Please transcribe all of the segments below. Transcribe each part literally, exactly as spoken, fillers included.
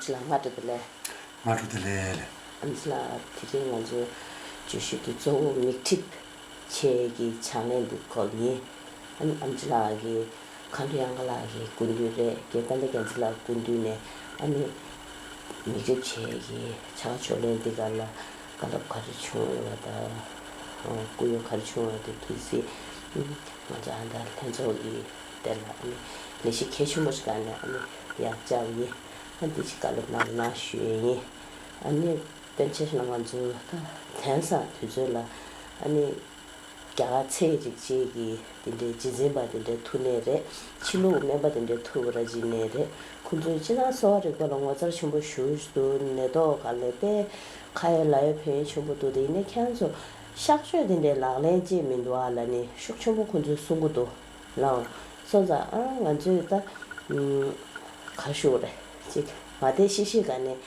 ལགས། སྔ་དྲོ་བདེ་ལེགས། སྔ་དྲོ་བདེ་ལེགས། ཨམ་ཆི་ལགས། དེ་རིང་ང་ཚོ་བརྗོད་གཞི་འདི་གཙོ་བོ་མིག་ཁྲིད་བྱེད་ཀྱི་ཕྱག་ལེན་འདི་སྐོར་ཡིན། ཨ་ནི་ཨམ་ཆི་ལགས་ཀྱིས་མཁའ་འགྲོ་དབྱངས་དཀར་ལགས་ཀྱི་སྐུ་མདུན་རེད། རྒན་དཔལ་ལྡན་རྒྱ་མཚོ་ལགས་སྐུ་མདུན་ནས་ཨ་ནི་མིག་ཁྲིད་བྱེད་ཀྱི་ཕྱག་ཕྱོགས་ལེན་འདི་ག་ལ་བཀའ་སློབ་ག་རེ་བྱུང་ཡོད་པ་དང་། སྐུ་ཡོན་ག་རེ་བྱུང་ཡོད་པ་དེ་ཐུགས་སྲིད། ང་ཚོ་ཨ་ད་ལྷན་ཚོགས་ཀྱི་དེ་ལ་ཨ་ནི་ལས་གཞི་གལ་ཆེན་པོ་ཞིག་ག་ནས་ཨ་ནི་ཡར་བཅར་བ་ཡིན། ཨ་འདི་ཅིག་བཀའ་སློབ་གནང་གནང་ཞུ་ཡས་ཡིན། ཨ་ནི་པཎ་ཆེན་ལ་ང་ཚོ་ད་དེང་སང་དུས་ཚོད་ལ་ཨ་ནི་རྒྱ་གར་ཚེ་རིག་ཅེས་ཀྱི་དེ་འདྲའི་རྗེས་འཛིན་པ་དེ་འདྲའི་ཐུག་ནས་རེད། ཕྱི་ལུགས་སྨན་པ་དེ་འདྲའི་ཐུག་པ་ར་ཅིག་ནས་རེད། ཁོང་ཚོས་སྤྱིར་བཏང་གསོ་བ་རིག་པ་ལ་ངོ་མཚར་ཆེན་པོ་ཞེ་པོ་ཞིག་འདུག་ནད་ཐོག་ག་ལ་དཔེ་ཁ་ཡོད་ལག་ཡོད་ཕན་ཡོན་ཆེན་པོ་འདུག་དེ་ཡིན་ནའི་ཁྱེད་ཚོ་གཤག་བཅོས་དེ་འདྲའི་ལག་ལེན་ཅིག་མི་འདུག་ཨ་ལ་ནི་ཤུགས་ཆེན་པོ་ཁོང་ཚོས་གསུང་གི་འདུག་ལགས། སོང་ཙང་ཨ་ང་ཚོས་ད་ཨུམ་ག་ཞུ་རེད་ཅིག་མ་བདེ་ཤི་ཤི་ག་ནས་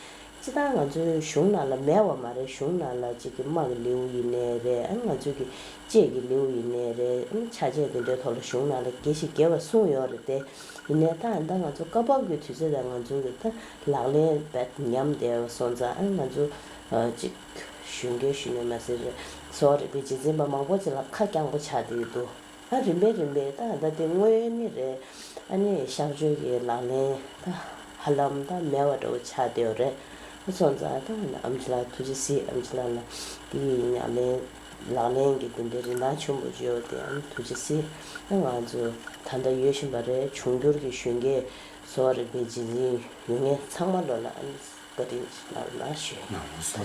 སྤྱིར་བཏང་ང་ཚོའི་གཞུང་ནང་ལ་མེད་པ་མ་རེད། གཞུང་ནང་ལ་ཅིག་གི་དམག་གི་ལེའུ་ཡིན་ནའི་རེད། ཨ་ང་ཚོའི་གི་ལྕེ་གི་ལེའུ་ཡིན་ནའི་རེད། ཨ་ཆ་ཆས་དེ་འདྲའི་ཐོག་ལ་གཞུང་ནང་ལ་དགེ་ཞིག་དགེ་བ་གསུངས་ཡོད་རེད་དེ། ཡིན་ནའི་ད་ད་ང་ཚོ་སྐབས་བབ་ཀྱི་དུས་ཚོད་དང་ང་ཚོའི་གི་ད་ལག་ལེན་བེད་ཉམས་བསྡད་པ་སོང་ཙང་ཨ་ང་ཚོ་ཨ་ཅིག་གཞོན་སྐྱེས་གཞོན་ནུ་མ་ཟེར་རེད། གསོ་བ་རིག་པའི་རྗེས་འཛིན་པ་མང་པོ་ཅིག་ལ་ཁ་རྐྱང་པོ་ཆགས་བསྡད་ཀྱི་འདུག་ཨ་རིམ་པས་རིམ་པས་ད་ད་དེ་དངོས་གནས་རེད། ཨ་ནི་གཤག་བཅོས་ཀྱི་ལག་ལེན་ད་ཧ་ལམ་ད་མེད་པ་འདྲ་བོ་ཆགས་བསྡད་ཡོད་རེད། ཨ་སོང་ཙང་ད་ཨམ་ཆི་ལགས་ཐུགས་རྗེ་གཟིགས། ཨམ་ཆི་ལགས་ལ་དེ་ཡི་ཉམས་ལེན་ལག་ལེན་གྱི་དེ་འདྲའི་རིན་ཐང་ཆེན་པོ་ཅིག་ཡོད་དེ་ཨ་ནི་ཐུགས་རྗེ་གཟིགས། ཨ་ང་ཚོ་ད་ལྟ་ཡོད་བཞིན་པ་རེད། འབྱུང་འགྱུར་གྱི་གཞོན་སྐྱེས་གསོ་བ་རིག་པའི་རྗེས་འཛིན་ཡོད་མཁན་ཚང་མ་ལོ་ལ་ཨ་ནི་བཀའ་དྲིན་ཆེ་གནང་རོགས་གནང་ཞུ་ཡ་ཡིན། ལགས་སོ།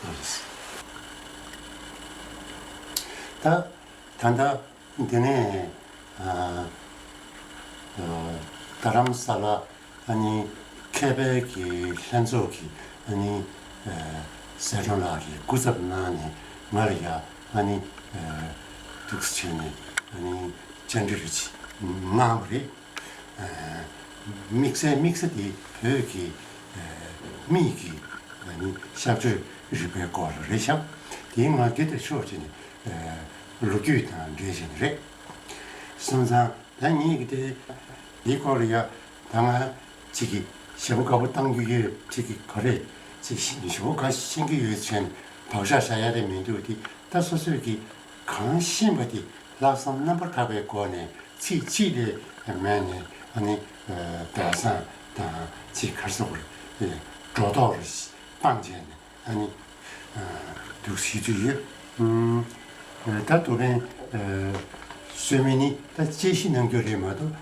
ལགས་སོ། ད་ད་ལྟ་འདི་ནས་ཨ་ཨ་རྡ་རམ་ས་ལ་ཨ་ནི་མཁས་པའི་གི་ལྷན་ཚོགས་ཀྱི་ཨ་ནི་ཨ་ཟད་གྲོན་ལགས་ཀྱིས་སྐུ་ཚབ་གནང་ནས་ང་ལ་ཡ་ཨ་ནི་ཨ་འདུག་སེ་བྱས་ནས་ཨ་ནི་བཅར་འདྲི་རེ་གནང་བ་རེད། དམིགས་བསལ་དམིགས་བསལ་དེ་བོད་ཀྱི་མིག་གི་གཤག་བཅོས་རིག་པའི་སྐོར་རེད་ཤག་དེའི་ང་དགེ་དེ་ཤོག་ཅེས་ནས་ལོ་རྒྱུས་དང་འབྲེལ་བྱས་ནས་རེད། སོང་ཙང་ད་ངེད་ཀྱི་དེ་འདིའི་སྐོར་ལ་ཡ་ད་ང་ཅིག་གི་ཞེ་པོ་དགའ་པོ་བཏང་རྒྱུ་ཡོད་ཅིག་གི་ག་རེ་ཅིག་ཞེ་པོ་ག་ཤེས་ཀྱི་ཡོད་ཅེས་ནས་བག་ཆགས་བཞག་ཡ་དེ་མི་འདུག་དེ་ད་སོ་སོས་ཀྱི་གང་ཤེས་པ་དེ་ལྷག་བསམ་རྣམ་པར་དག་པའི་སྒོ་ནས་ཚིག་གཅིག་ལས་མེད་ནས་ཨ་ནི་སྦས་གསང་དང་ཚིག་གར་སོགས་སྒྲོ་འདོགས་སྤངས་བྱས་ནས་ཨ་ནི་འདུག་ཞུ་རྒྱུ་ཡོད། ད་དུ་རེན་གསོལ་མི་ནི་ད་དཔྱད་གཞི་གནང་རྒྱུ་རེད་མ་གཏོགས་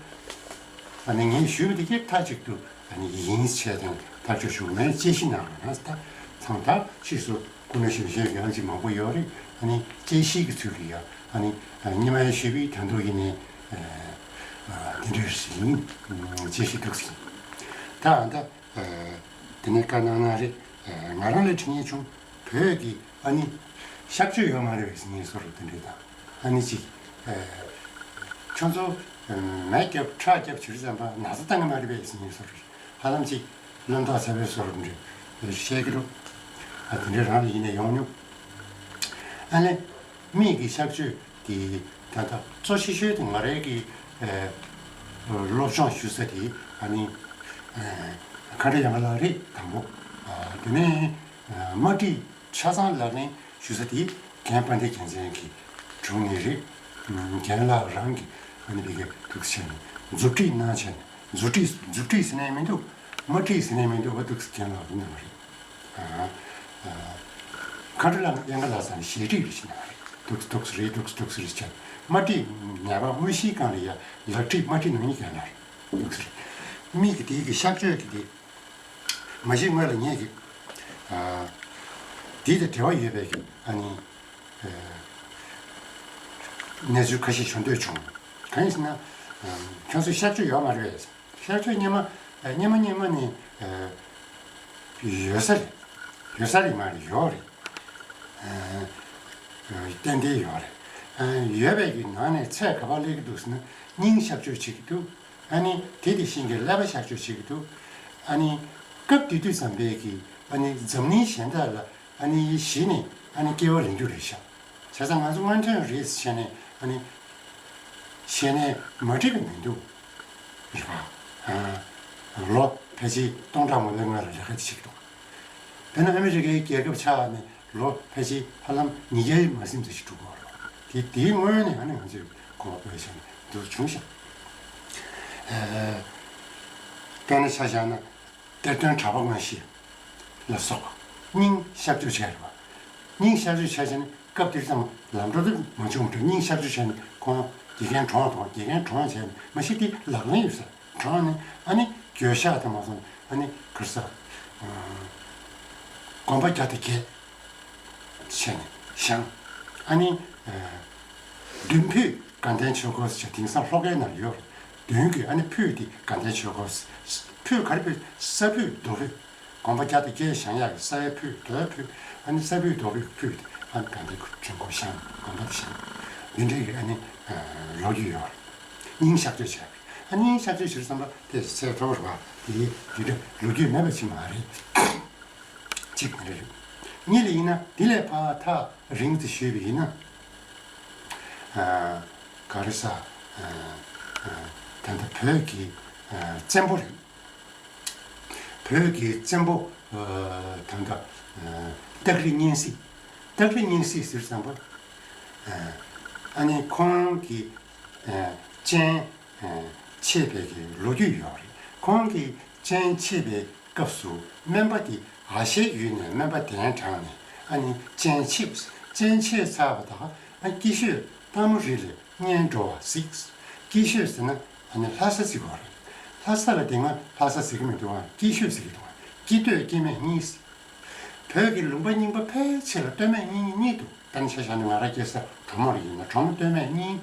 ཨ་ནི་ངས་ཞུས་པ་དེ་གས་མཐའ་གཅིག་ཏུ་ཨ་ནི་ཡིན་བྱས་དང་ཐག་གཅོད་ཞུ་མེད། དཔྱད་གཞི་གནང་བ་ན་ད་ཚང་ད་ཕྱིས་སུ། སྐུ་ན་གཞོན་གཞོན་ཡང་ཅིག་མང་པོ་ཡོད་རེད། ཨ་ནི་དཔྱད་གཞི་གི་ཚུལ་གྱིས་ཡ་ཨ་ནི་སྔོན་མ་ཡ་ཞུས་པའི་ད་དུང་ཡིན་ནའི་དེ་འདྲ་ཞིག་ཡིན། དཔྱད་གཞི་འདུག་ཟིན། ད་ཨ་ད་དེ་ནས་བཀའ་གནང་གནང་རེད། ང་རང་ལ་དྲི་ངེས་བྱུང་། བོད་ཀྱི་ཨ་ནི་གཤག་བཅོས་ཡོད་མ་རེད་པས་ཟེར་ངེས་སོ་རུ་དེ་འདྲ་དང་ཨ་ནི་ཅིག་ཁྱོད་ཚོ་མེ་བརྒྱབ་ཁྲག་བརྒྱབ་བྱུར་ཙམ་པ་ན་ཚ་བཏང་གི་མ་རེད་པས་ཟེར་ངེས་སོ་རུ་ཧ་ལམ་ཅིག་བློ་ཐག་ཚ་བའི་བཟོ་འདྲ་བཤད་ཀྱི་འདུག་ཨ་དེ་འདྲའི་རང་ལ་ཡིན་ན་ཡོང་མྱོང་། ཨ་ནི་མིག་གི་གཤག་བཅོས་དེ་ད་ལྟ་གཙོ་ཆེ་ཤོས་དེ་ང་རའི་གི་སློབ་སྦྱོང་ཞུ་ས་དེ་ཨ་ནི་མཁའ་འགྲོ་དབྱངས་དཀར་ལགས་རེད་དང་པོ། དེ་ནས་དམར་ཁྲིད་ཆ་ཚང་ལག་ལེན་ཞུ་ས་དེ་རྒན་དཔལ་ལྡན་རྒྱལ་མཚན་གྱི་དྲུང་ནས་རེད། རྒན་ལགས་རང་གི་ཨ་ནི་བི་གའི་ཐུགས་ཆེན་མཛུབ་ཁྲིད་གནང་བྱས་ནས་མཛུབ་ཁྲིད་མཛུབ་ཁྲིད་ཟེར་ནས་མི་འདུག་དམར་ཁྲིད་ཟེར་ནས་མི་འདུག་བ་འདུག་རྒན་ལགས་གནང་བ་རེད། མཁའ་འགྲོ་ལ་དབྱངས་དཀར་ལགས་ཚང་ཞལ་ཁྲིད་རེ་ཞིག་གནང་བ་རེད། འདུག་འདུག་རེད་འདུག་འདུག་རེད་བྱས་དམར་ཁྲིད་ཉག་པ་དངོས་གཞིའི་སྒང་ལ་ཡ་ལག་ཁྲིད་དམར་ཁྲིད་ནང་ཉིད་རྒན་ལགས་རེད། འདུག་རེད། མིག་གི་དེའི་གི་གཤག་བཅོས་ཀྱི་དེ། མ་གཞི་སྔོན་ལ་ངས་ཀྱི། ཨ། དེ་དང་འབྲེལ་བ་ཡོད་པའི་གི་ཨ་ནི། ཨ། གནས་ཚུལ་ཁ་ཤས་ཞུ་འདོད་བྱུང་། གང་ཡིན་ཟེར་ན། ཨ། ཁྱོད་ཚོ་གཤག་བཅོས་ཡོད་མ་རེད་པས། གཤག་བཅོས་སྔོན་མ། ཨ། སྔོན་མ་སྔོན་མ་ནས། ཨ། ཡོད་ས་རེད། ཡོད་ས་རེད་མ་རེད་ཡོད་རེད། ཨ། ཏན་ཏན་ཡོད་རེད། ཨ། ཡོད་པའི་གི་ནང་ནས་ཚད་ག་པར་སླེབས་ཀྱི་འདུག་ཟེར་ན་སྙིང་གཤག་བཅོས་བྱེད་ཀྱི་འདུག་ཨ་ནི་དེ་དེ་བཞིན་གྱི་ཀླད་པ་གཤག་བཅོས་བྱེད་ཀྱི་འདུག་ཨ་ནི་སྐབས་དེ་དུས་ཙམ་པའི་གི་ཨ་ནི་འཛམ་གླིང་གཞན་དག་ལ་ཨ་ནི་གཞི་ནས་ཨ་ནི་སྐྱེ་བ་ལེན་རྒྱུ་རེད་ཤག་བྱས་ཙང་ང་ཚོ་སྔོན་ཐོན་རེད་ཟེར་ནས་ཨ་ནི་བཤད་ནས་མ་འགྲིག་གི་མི་འདུག་རེད་པ། ཨ། ལོ་ཕལ་ཆེར་སྟོང་ཕྲག་མང་པོའི་སྔོན་ལ་ལས་ཀ་ཅིག་བྱེད་ཀྱི་འདུག་དཔེར་ན་ཨ་མི་རི་ཀའི་རྒྱལ་ཁབ་ཆགས་ནས་ལོ་ཕལ་ཆེར་ཧ་ལམ་ཉིས་བརྒྱའི་མ་ཟིན་ཙམ་ཞིག་འགྲོ་གི་ཡོད་རེད། དེ་དེའི་སྔོན་ནས་ཨ་ནི་ང་ཚོས་གོམ་པ་སྤོས་བྱས་ནས་འདུག་བྱུང་ཤག་ཨ། དཔེར་ན་ཆ་བཞག་ན། གཏེར་སྟོན་གྲགས་པ་དངོས་གཞི་ལ་སོགས་རྙིང་གཤག་བཅོས་བྱས་རེད་བ། རྙིང་གཤག་བཅོས་བྱས་བྱས་ནས་སྐབས་དེར་ཙམ་ལམ་འགྲོ་དུ་མ་བྱུང་བ་འདྲ། རྙིང་གཤག་བཅོས་བྱས་ནས་ཁོང་དགེ་རྒན་གྲོངས་དང་། དགེ་རྒན་གྲོངས་བྱས་ནས་མ་གཞི་དེ་ལག་ལེན་ཡོད་ས་གྲོངས་ནས་ཨ་ནི་འགྱོད་བཤགས་དང་མ་སོང་ཨ་ནི་གར་ས་དགོན་པ་བརྒྱ་དང་བརྒྱད་བྱས་ནས་བཞེངས། ཨ་ནི་མདུན་ཕུད་དགའ་ལྡན་ཆོས་འཁོར་ཟེར་དེང་སང་ལྷོ་ཁའི་ནང་ཡོད་རེད། མདུན་གྱི་ཨ་ནི་ཕུད་དེ་དགའ་ལྡན་ཆོས་འཁོར། ཕུད་ག་རེ་ཕུད། ས་ཕུད་རྡོ་ཕུད། དགོན་པ་བརྒྱ་དང་བརྒྱད་བཞེངས་ཡག་གི་ས་ཡ་ཕུད་རྡོའི་ཕུད། ཨ་ནི་ས་ཕུད་རྡོ་ཕུད་ཕུད་དེ་ཨ་ནི་དགའ་ལྡན་ཆོས་འཁོར་བཞེངས། དགོན་པ་དེ་བཞེངས། འདི་འདྲའི་གི་ཨ་ནི་ལོ་རྒྱུས་ཡོད་རེད། རྙིང་གཤག་བཅོས་བྱས་པ་རེད། ཨ་རྙིང་གཤག་བཅོས་བྱེད་དུས་ཙམ་པ་དེ་ཚད་མཐོ་པོ་རེད་བ། དེ་དེ་འདྲ་ལོ་རྒྱུས་མེད་པ་ཅིག་མ་རེད། གཅིག་དེ་རེད། གཉིས་ལ་ཡིན་ན་འདི་ལས་ཕར་ཐག་རིང་ཙམ་ཞུས་པ་ཡིན་ན། ཨ། ག་རེ་ཟ། ཨ། ཨ། ད་ལྟ་བོད་ཀྱི་ཨ་བཙན་པོ་རེད། བོད་ཀྱི་བཙན་པོ་ཨ་ད་ལྟ་ཨ་སྟག་རི་གཉན་གཟིགས། སྟག་རི་གཉན་གཟིགས་ཟེར་ཙམ་པ། ཨ་ནི་ཁོང་གི་ཨ་སྤྱན་ཨ་ཆད་པའི་གི་ལོ་རྒྱུས་ཡོད་རེད། ཁོང་གི་སྤྱན་ཆད་པའི་སྐབས་སུ་སྨན་པ་དེ་ཨ་ཤའི་ཡུལ་ནས་སྨན་པ་གདན་དྲངས་ནས་ཨ་ནི་སྤྱན་ཆད། སྤྱན་ཆད་ཚར་བ་དང་ཨ་སྐྱིད་ཤོད་སྟག་མོ་རི་ལ་གཉན་འགྲོ་བ་གཟིགས། སྐྱིད་ཤོད་ཟེར་ན་ཨ་ནི་ལྷ་ས་ཟེར་གྱི་ཡོད་རེད། ལྷ་ས་ལ་དེ་སྔ་ལྷ་ས་ཟེར་གྱི་མི་འདུག་ཨ། སྐྱིད་ཤོད་ཟེར་གྱི་འདུག་ཨ། སྐྱིད་སྟོད་སྐྱེ་དམན་གཉིས། བོད་ཀྱི་ལུང་པ་རྙིང་པ་ཕལ་ཆེར་ལ་སྟོད་སྨད་གཉིས་གཉིས་འདུག་དཔེར་ན་ཆ་བཞག་ན་ང་རང་སྐྱེས་ས་གྲོ་མོ་ལ་ཡིན་ན་གྲོ་མོ་སྟོད་སྨད་གཉིས།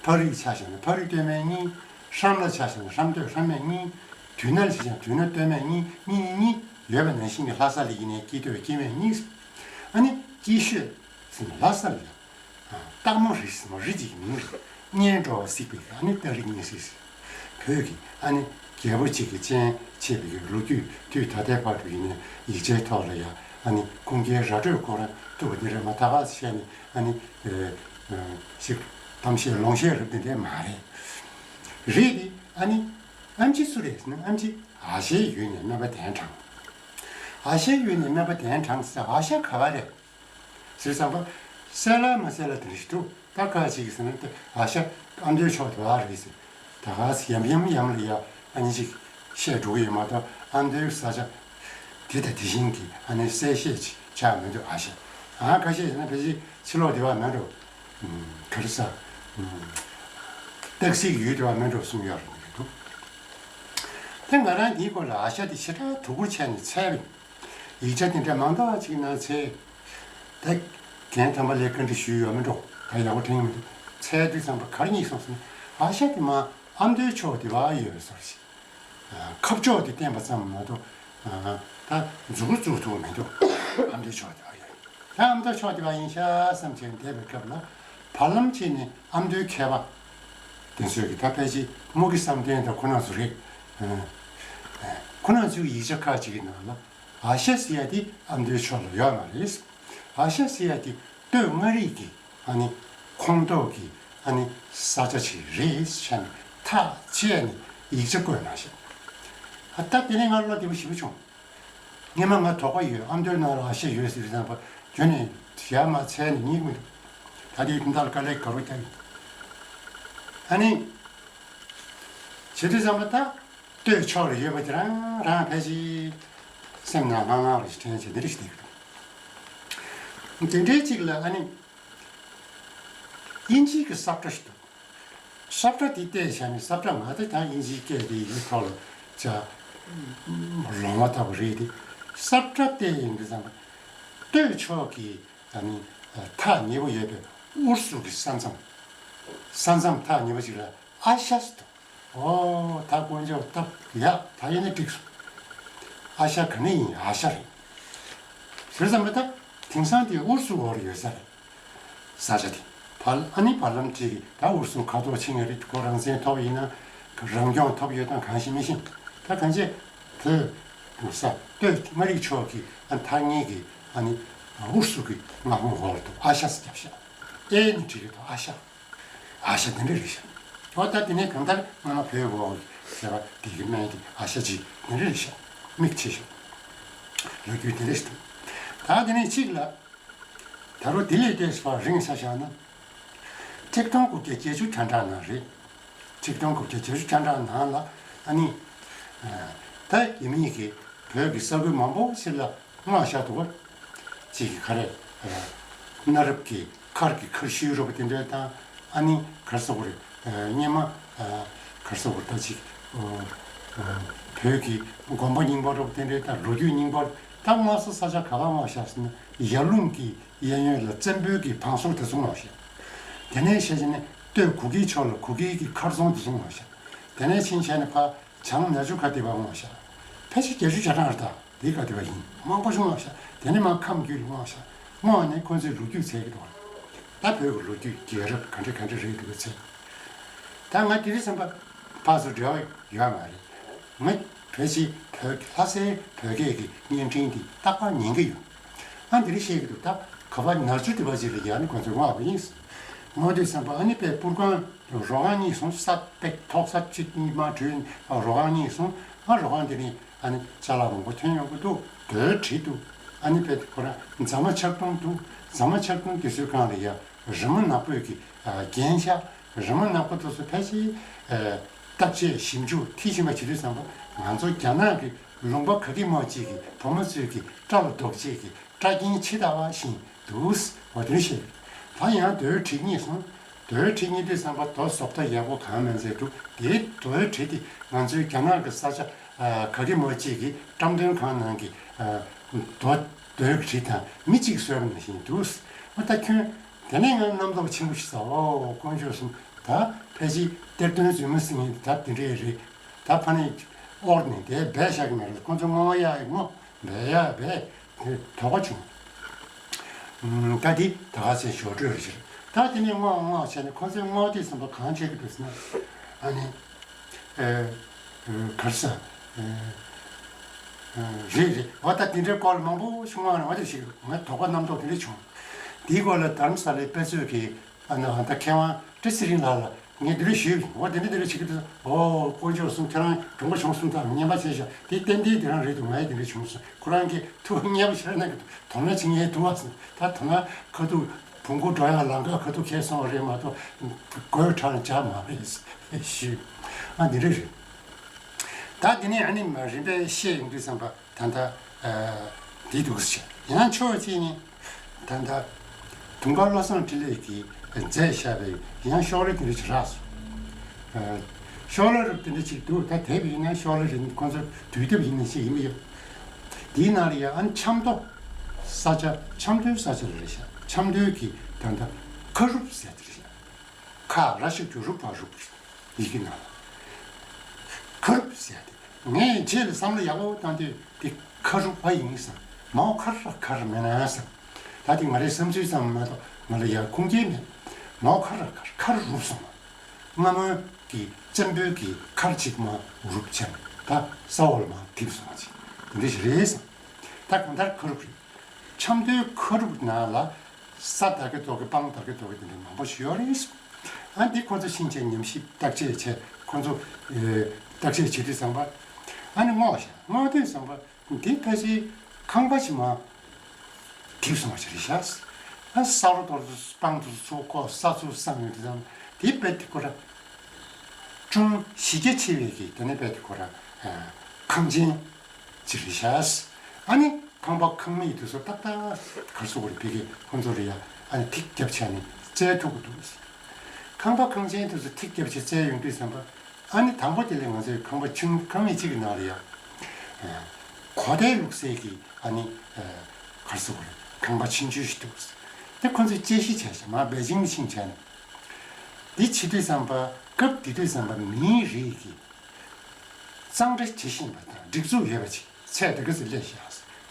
ཕག་རི་ཆ་བཞག་ན་ཕག་རི་སྟོད་སྨད་གཉིས། ཧྲམ་ལ་ཆ་བཞག་ན་ཧྲམ་སྟོད་ཧྲམ་སྨད་གཉིས། དུད་སྣ་ལ་ཆ་བཞག་ན་དུད་སྣ་སྟོད་སྨད་གཉིས་གཉིས་གཉིས་གཉིས་ཡོད་པ་ནང་བཞིན་གྱི་ལྷ་ས་ལ་ཡིན་ནའི་སྐྱིད་སྟོད་སྐྱེ་དམན་གཉིས། ཨ་ནི་སྐྱིད་ཤོད་ཟེར་ན་ལྷ་ས་ལ་ཡོད། སྟག་མོ་རི་ཟེར་ན་རི་གཅིག་གི་མིང་རེད། གཉན་འགྲོ་བ་གཟིགས་པའི་ཨ་ནི་སྟག་རི་གཉན་གཟིགས་ཟེར། བོད་ཀྱི་ཨ་ནི་རྒྱལ་པོ་གཅིག་གི་སྤྱན་ཆད་པའི་ལོ་རྒྱུས་དུས་ད་ལྟའི་བར་དུ་ཡིན་ནའི་ཡིག་ཆའི་ཐོག་ལ་ཡང་ཨ་ནི་ཁུངས་སྐྱེལ་ར་སྤྲོད་ཁོ་རང་ཐུབ་པ་འདི་རེད་མ། ད་ག་ཟེར་ནས་ཨ་ནི་ཞིག་གཏམ་བཤད་ལོང་བཤད་རབ་དེ་འདྲས་མ་རེད། རེད་དེ་ཨ་ནི་ཨམ་ཆི་སུ་རེད་ཟེར་ན་ཨམ་ཆི་ཨ་ཤའི་ཡུལ་ནས་སྨན་པ་གདན་དྲངས། ཨ་ཤའི་ཡུལ་ནས་སྨན་པ་གདན་དྲངས་ཟེར། ཨ་ཤ་ག་བ་རེད། ཟེར་བསམ་པ། གསལ་ལ་མ་གསལ་ལ་དེ་འདྲ་ཞིག་འདུག་ད་ཁ་ཅིག་གིས་ཟེར་ན་དེ་ཨ་ཤ་ཨ་མདོའི་ཕྱོགས་དེ་བ་རེད་ཟེར། ད་ག་ཡམ་ཡམ་ཡམ་ལ་ཡ་ཨ་ནི་ཅིག་བཤད་འགྲོ་གི་ཡོད་མ་གཏོགས་ཨ་མདོའི་ས་ཆ་དེ་དང་དེ་བཞིན་གྱི་ཨ་ནི་གསལ་བཤད་ཅིག་ཆགས་མི་འདུག་ཨ་ཤ། ཨ་ཁ་ཤས་ཟེར་ན་ཕལ་ཆེར་ཕྱི་ལོགས་དེ་བ་མེད་འགྲོ། ག་རེ་ཟ། སྟག་གཟིག་ཡུལ་དེ་བ་མེད་འགྲོ་གསུངས་ཡོད་རེད་འདུག་དེ་ང་རང་འདིའི་སྐོར་ལ་ཨ་ཤ་དེ་ཞེ་དྲག་དོ་ཁུར་བྱས་ནས་འཚོལ་བ་ཡིན། ཡིག་ཆ་དེ་འདྲ་མང་དག་ཅིག་ནང་འཚོལ། ད་རྒན་དམ་པ་ལས་བཀའ་འདྲི་ཞུས་ཡོད་མེད་འགྲོ། ད་ཡག་པོ་དྲན་གྱི་མི་འདུག་འཚོལ་དུས་ཙམ་པ་ག་རེ་རྙེད་སོང་ཟེར་ན། ཨ་ཤ་དེ་མ་ཨ་མདོའི་ཕྱོགས་དེ་བ་ཡོད་ཟེར་ཞིག་ཁ་ཕྱོགས་དེ་བསྟན་པ་ཙམ་མ་གཏོགས་ད་མཛུབ་གུ་བཙུགས་ཐུབ་མི་འདུག་ཨ་མདོའི་ཕྱོགས་དེ་བ་ཡོད། ད་ཨ་མདོའི་ཕྱོགས་དེ་བ་ཡིན་ཤག་བསམ་བྱས་བསྡད་པའི་སྐབས་ལ་བར་ལམ་ཅིག་ནས་ཨ་མདོའི་མཁས་པ་དེ་ཚོས་ཀྱི་ད་ཕལ་ཆེར་དམུ་དགེ་བསམ་གཏན་དང་ཁོ་རང་ཚོ་རེད། ཁོ་རང་ཚོའི་ཡིག་ཆ་ཁག་ཅིག་གི་ནང་ལ། ཨ་ཤ་ཟེར་ཡ་དེ་ཨ་མདོའི་ཕྱོགས་ལ་ཡོད་མ་རེད། ཨ་ཤ་ཟེར་ཡ་དེ་སྟོད་མངའ་རིས་ཀྱི་ཨ་ནི་ཁོངས་གཏོགས་ཀྱི་ཨ་ནི་ས་ཆ་ཅིག་རེད་བྱས་ནས་ཐག་བཅད་ནས་ཡིག་ཆ་བཀོད་གནང་ཤག་ཨ་ད་དེ་ནས་ང་བློ་བདེ་པོ་ཞེ་པོ་བྱུང་། སྔོན་མ་ང་དོགས་པ་ཡོད། ཨ་མདོའི་ནང་ལ་ཨ་ཤ་ཡོད་ཟེར་བསམ་པ་ཁྱོན་ནས་ཡར་མར་འཚོལ་ནས་རྙེད་ཀྱི་མི་འདུག་ད་དེ་དོན་དག་ལ་དཀའ་ལས་དགའ་རོགས་རྒྱག་ཡིན། ཨ་ནི་བྱེད་དུས་ཙམ་པ་ད། སྟོད་ཕྱོགས་ལ་ཡོད་པ་དེ་རང་རང་ཕལ་ཆེར་སེམས་ནང་ལྷང་ལྷང་རེ་ཞིག་དྲན་བྱས་འདི་རེ་ཞིག་བསྡད་ཀྱི་འདུག་དེ་འདྲའི་གཅིག་ལ་ཨ་ནི་དབྱིན་ཇིའི་གི་ས་བཀྲ་ཞིག་འདུག་ས་བཀྲ་དེ་བལྟས་བྱས་ནས་ས་བཀྲ་ང་ད་ཀྱང་དབྱིན་ཇིའི་སྐད་དེ་ཡིག་ཐོག་ལ་ཅག་ལོང་བ་ལྟ་བུ་རེད་དེ། ས་བཀྲ་བལྟས་ཡིན་དུས་ཙམ་པ་སྟོད་ཕྱོགས་ཀྱི་ཨ་ནི་ཐག་ཉེ་པོ་ཡོད་པའི་ཨུ་རུ་སུ་གི་ས་མཚམས། ས་མཚམས་ཐག་ཉེ་པོ་ཅིག་ལ་ཨ་ཤ་ཟེར་འདུག་ཨོ་ད་དཀོན་མཆོག་སྟབས་ཡག་ད་ཡིན་ན་འགྲིག་སོང་། ཨ་ཤ་ག་ནས་ཡིན། ཨ་ཤ་རེད། ཟེར་ཙམ་པ་ད་དེང་སང་དེ་ཨུ་རུ་སུ་འོག་ལ་ཡོད་ས་རེད། ས་ཆ་དེ་བར་ཨ་ནི་བར་ལམ་ཁྲིད་ཀྱི་ད་ཨུ་རུ་སུ་ཁ་ཐོག་ཕྱིན་ཡོད་རེད། ཁོ་རང་བཙན་ཐོབ་ཡིན་ན་རང་སྐྱོང་ཐོབ་ཡོད་དང་གང་ཤེས་མི་ཤེས། ད་གང་བྱས་བོད་ས་སྟོད་མངའ་རིས་ཕྱོགས་ཀྱི་ཨ་ཐག་ཉེ་གི་ཨ་ནི་ཨུ་རུ་སུ་གི་མངའ་ཁོངས་འོག་ལ་འདུག་ཨ་ཤ་ཟེར་རྒྱབ་ཤག་ཨེ་ནི་བྲིས་ཡོད་དོ་ཨ་ཤ། ཨ་ཤ་དེ་འདྲ་རེད་ཤག་ཨོ་ད་དེ་ནས་གང་ལྟར་སྔོན་མ་བོད་འོག་ ཟེར་བ་དེ་གི་སྨན་དེ་ཨ་ཤ་ཅིག་དེ་འདྲ་རེད་ཤག་མིག་ཆེ་ཤོས། ལོ་རྒྱུས་དེ་འདྲ་ཞིག་འདུག་ད་དེ་ནས་གཅིག་ལ། ད་རུང་དེ་ལས་ཏོག་ཙམ་རིང་ས་བཞག་ན། ཆིག་སྟོང་དགུ་བརྒྱ་བརྒྱད་ཅུ་གྱ་གྲངས་ནང་རེད། ཆིག་སྟོང་དགུ་བརྒྱ་བརྒྱད་ཅུ་གྱ་གྲངས་ནང་ལ་ཨ་ནི། ད་ཡིན་མིན་གྱི་བོད་ཀྱི་ས་ཁུལ་མང་པོ་ཞིག་ལ་མངའ་བཞག་འདུག་ག་ཅིག་གི་ག་རེ། གནའ་རབས་ཀྱི་མཁར་གྱི་མཁར་ཤུལ་རོ་པ་དེ་འདྲ་དང་། ཨ་ནི་ག་རེ་ཟེར་དགོས་རེད། སྔོན་མ་ག་རེ་ཟེར་དགོས་རེད། ད་ཅིག་བོད་ཀྱི་དགོན་པ་རྙིང་པ་རོ་པ་དེ་འདྲ་དང་ལོ་རྒྱུས་རྙིང་པ། ད་མངའ་ས་ས་ཆ་ག་པར་མངའ་བཞག་ཟེར་ན། ཡར་ཀླུང་གི་གཡས་གཡོན་ལ་བཙན་པོའི་གི་བང་སོ་དེ་ཚོ་མངའ་བཞག་དེ་ནས་བཤད་བྱས་ནས་སྟོད་གུ་གེའི་ཕྱོགས་ལ་གུ་གེའི་གི་མཁར་རྫོང་དེ་ཚོ་མངའ་བཞག་དེ་ནས་ཕྱིན་བྱས་ནས་ཕར་བྱང་ནག་ཆུ་ཁ་ཐེག་པ་མངའ་བཞག་ཕལ་ཆེར་བརྒྱད་ཅུ་གྱ་གྲངས་རེད། ད་དེ་ཁ་ཐེག་པ་ཡིན། མང་པོ་ཞིག་མངའ་བཞག་དེ་ནས་མར་ཁམས་རྒྱུད་ལ་མངའ་བཞག་མངའ་ནས་ཁོ་ཚོའི་ལོ་རྒྱུས་འཚོལ་གྱི་འདུག་ད་བོད་ཀྱི་ལོ་རྒྱུས་རྒྱལ་རབས་ག་འདྲ་ག་འདྲ་རེད་འདུག་གི་འཚོལ། ད་ང་དེ་རིང་བསམ་པ་ཕར་ཚུར་འབྲེལ་བ་ཡོད་མ་རེད། ང་ཕལ་ཆེར་བོད་ཀྱི་ལྷ་སའི་བོད་སྐད་ཀྱི་བརྙན་འཕྲིན་འདི་རྟག་པར་ཉན་གྱི་ཡོད། ཨ་འདི་རིང་བཤད་ཀྱི་འདུག་ད་ག་པར་ནག་ཆུ་དེ་པ་ཅིག་ལ་ཡར་ནས་ཁོ་ཚོས་མངའ་བ་ཡིན། མངའ་དུས་བསམ་པ་ཨ་ནི་དཔེ་པུར་སྒང་རོ་ཁང་གཉིས་སོང་ས་དཔེ་ཐོག་ས་གཅིག་གཉིས་མ་གྲོལ་རོ་ཁང་གཉིས་སོང་། ཨ་རོ་ཁང་དེ་ནི་ཨ་ནི་ཅ་ལག་མང་པོ་ཐོན་ཡོང་གི་འདུག་རྡོའི་གྲི་འདུག་ཨ་ནི་དཔེ་ཁོ་རང་རྫ་མ་ཆག་དུང་འདུག་རྫ་མ་ཆག་དུང་དེ་ཚོའི་སྒང་ལ་ཡ་རི་མོ་ནག་པོའི་གི་རྒྱན་ཆ། རི་མོ་ནག་པོ་དེ་ཚོ་ཕལ་ཆེར་བརྟག་དཔྱད་ཞིབ་འཇུག་མཐིལ་ཕྱིན་པ་བྱེད་དུས་ཙམ་པ་ང་ཚོ་རྒྱ་ནག་གི་ལུང་པ་ག་གི་མོ་ཅིག་གི་བུ་མོ་ཚོའི་གི་སྐྲ་ལ་འདོགས་བྱེད་ཀྱི་སྐྲ་རྒྱན་ཕྱི་ལྟ་བ་བཞིན་འདུག་འོ་དེ་འདྲ་བཤད། ད་ཡང་རྡོའི་གྲི་རྙེད་སོང་། རྡོའི་གྲི་རྙེད་དུས་ཙམ་པ་རྡོ་བཟོ་ལྟ་ཡག་པོ་གང་མ་ཚད་འདུག་དེའི་རྡོའི་གྲི་དེ་ང་ཚོའི་རྒྱ་ནག་གི་ས་ཆ་ག་གི་མོ་ཅིག་གི་བཀྲམ་སྟོན་ཁང་ནང་གི་རྡོ་རྡོའི་གྲི་དང་མི་གཅིག་བཟོས་པ་ནང་བཞིན་འདུག་འོ་ད་ཁྱོད་དེ་ནས་ང་རྣམ་རྟོག་ཆེན་པོ་ཞིག་ཟ། འོ་དཀོན་མཆོག་གསུམ། ད་ཕལ་ཆེར་གཏེར་སྟོན་རྫུན་མ་ཟེར་མཁན་ད་དེ་འདྲས་རེད། ད་ཕ་ནས་དབོར་ནས་དེ་སྦས་བཞག་གི་མེད་ལ་ཁོ་ཚོ་བསྔོ་བ་ཡག་བསྔོ་སྦས་ཡག་སྦས་དེ་དོགས་པ་བྱུང་། ད་འདི་ད་ག་ཚད་ཞོར་འཕྲོས་རེད་ཟེར། ད་དེ་ནས་བསྔོ་བསྔོ་བྱས་ནས་ཁོ་ཚོས་བསྔོ་དུས་ཙམ་པ་གང་བྱེད་ཀྱི་འདུག་ཟེར་ན། ཨ་ནི་ཨེ་ཨེ་ག་རེ་ཟེར། ཨེ་ཨེ་རེད་རེད། འོ་ད་དེ་འདྲའི་སྐོར་ལ་མང་པོ་ཞིག་བསྔོ་ནས་འོ་དེ་ཞིག་ང་དོགས་པ་རྣམ་རྟོག་དེ་འདྲ་བྱུང་། དེའི་སྐོར་ལ་དྷ་རམ་ས་ལའི་དཔེ་མཛོད་ཀྱི་ཨ་ནི་ཨ་ད་མཁས་དབང་བཀྲ་ཚེ་རིང་ལགས་ལ་ངས་འདི་འདྲ་ཞུས། འོ་དེ་འདྲ་འདི་འདྲ་བྱེད་ཀྱི་འདུག་འོ་དཀོན་མཆོག་གསུམ་ཁྱེད་རང་གྲུང་པོ་བྱུང་སོང་། ད་བསྙེན་པ་བྱས་ཤག་དེ་ཏན་ཏན་དེ་རང་རེད་འདུག་ང་ཡི་དེ་འདྲ་བྱུང་སོང་། ཁོ་རང་གིས་ཐུགས་མཉེས་པོ་ཤར་གནང་གི་འདུག་དོ་སྣང་བྱེད་མཁན་འདུག་བ། ད་དོ་སྣང་ཁ་ཐུག་བོང་ཀུ་འགྲོ་ཡག་ལམ་ཁ་ཁ་ཐུག་ཁེལ་སོང་བ་རེད་མ་གཏོགས་སྒོས་དྲག་རྒྱག་མ་རེད་ཞུས། ཨ་འདི་འདྲ་རེད། ད་འདི་ནས་ཨ་ནི་མ་རིམ་པས་བཤད་ཡོང་དུས་ཙམ་པ། ད་ལྟ་འདི་འདུག་ཟེར། ཡང་ཕྱོགས་གཅིག་ནས་ད་ལྟ་དུང་དཀར་བློ་བཟང་འཕྲིན་ལས་ཀྱིས་མཛད་བཞག་པའི་ཡང་ཤོག་ལྷེ་དེ་འདྲ་ཅིག་རག་སོང་། ཤོག་ལྷེ་རབ་དེ་འདྲ་ཅིག་འདུག་ད་དེབ་ཡིན་ན་ཤོག་ལྷེ་རེད། ཁོང་ཚོ་དུས་དེབ་ཡིན་ན་ཞིག་ཡིན་པ་ཡོད། དེའི་ནང་ལ་ཡང་ཨ་ནི་ཆབ་མདོ་ས་ཆ་ཆབ་མདོའི་ས་ཆ་ལ་རེད་ཤག་ཆབ་མདོའི་གི་ད་ལྟ་ཁ་རུབ་ཟེར་དེ་རེད་ཤག་ཁ་ར་ཞབས་ཀྱུ་རུ་བ་རུབ། ཡི་གེ་ནང་ལ། ཁ་རུབ་ཟེར་ཏེ། ངས་རྗེས་ལ་བསམ་བློ་ཡག་པོ་བཏང་དུས་དེ་ཁ་རུབ་པ་ཡིན་བསམ། མའོ་ཁ་ར་ཁར་མེད་ན་བསམ། ད་དེ་ང་རའི་བསམ་ཚུལ་ཙམ་མ་གཏོགས་ང་ལ་ཡང་ཁུངས་སྐྱེལ་མེད། མའོ་ཁ་ར་ཁར་ཁར་རུབ་སོང་བ། སྔ་མོའི་གི་བཙན་པོའི་གི་མཁར་གཅིག་མ་རུབ་ཆེན་ད་ས་འོག་ལ་མ་ཐིམ་སོང་བ་ཅིག་དེ་འདྲ་ཞིག་རེད་བསམ། ད་གང་ལྟར་ཁ་རུབ་རེད། ཆབ་མདོའི་ཁ་རུབ་ནང་ལ་ས་དར་གི་རྡོ་གི་སྤང་དར་གི་རྡོ་གི་དེ་འདྲ་མང་པོ་ཞིག་ཡོད་རེད། ཨ་འདི་ཁོ་ཚོ་ཕྱིན་ཆད་ཉམས་ཞིབ་བརྟག་དཔྱད་བྱས། ཁོ་ཚོ་ཨེ་བརྟག་དཔྱད་བྱེད་དུས་ཙམ་པ། ཨ་ནི་བསྔོགས་ཤག་བསྔོགས་དུས་ཙམ་པ་འདི་ཕལ་ཆེར་ཁང་པ་ཞིག་མ་ཐིབས་སོང་བ་ཞིག་རེད་ཤག་ཨ་ས་རོ་རྡོ་རོ་སྤང་རྡོ་ཚོ་ཁོ་ས་ཚོ་བསྲངས་ཡོང་དུས་ཙམ་འདི་རྦད་དེ་ཁོ་ར་ཅུང་གཞི་རྒྱ་ཆེ་བའི་གི་དེ་ནས་རྦད་དེ་ཁོ་ར་ཨ་ཁང་ཆེན་ཅིག་རེད་ཤག་ཨ་ནི་ཁང་པ་ཁང་མིག་དེ་ཚོ་ཏག་ཏག་གར་སོང་བ་རེད། ཕ་གི་ཁོང་ཚོ་ལ་ཡ་ཨ་ནི་ཐིག་རྒྱབ་བྱས་ནས་བཙལ་ཐུབ་ཀྱི་འདུག་ཁང་པ་ཁང་ཆེན་དེ་ཚོ་ཐིག་རྒྱབ་བྱས་བཙལ་ཡོང་དུས་ཙམ་པ། ཨ་ནི་དང་པོ་དེ་ལས་ང་ཚོའི་ཁང་པ་ཆུང་ཁང་མིག་གཅིག་གི་ནང་ལ་ཡ་གོ་ཐལ་ལུག་གསེར་གྱི་ཨ་ནི་གར་སོང་བ་རེད། ཁང་པ་ཆུང་ཆུང་ཞིག་འདུག་དེ་ཁོང་ཚོས་དཔྱད་ཞིབ་བྱས་བྱས་མར་པེ་ཅིང་ཕྱིན་བྱས་ནས། འདི་བྱེད་དུས་ཙམ་པ་སྐབས་དེ་དུས་ཙམ་པ་མིའི་རིགས་ཀྱི་གཙང་སྦྲ་བྱེད་བཞིན་པ་དང་སྒྲིག་འཛུགས་ཡོད་པ་ཅིག་ཚད་དེ་ག་ཚོད་སླེབས་ཤག་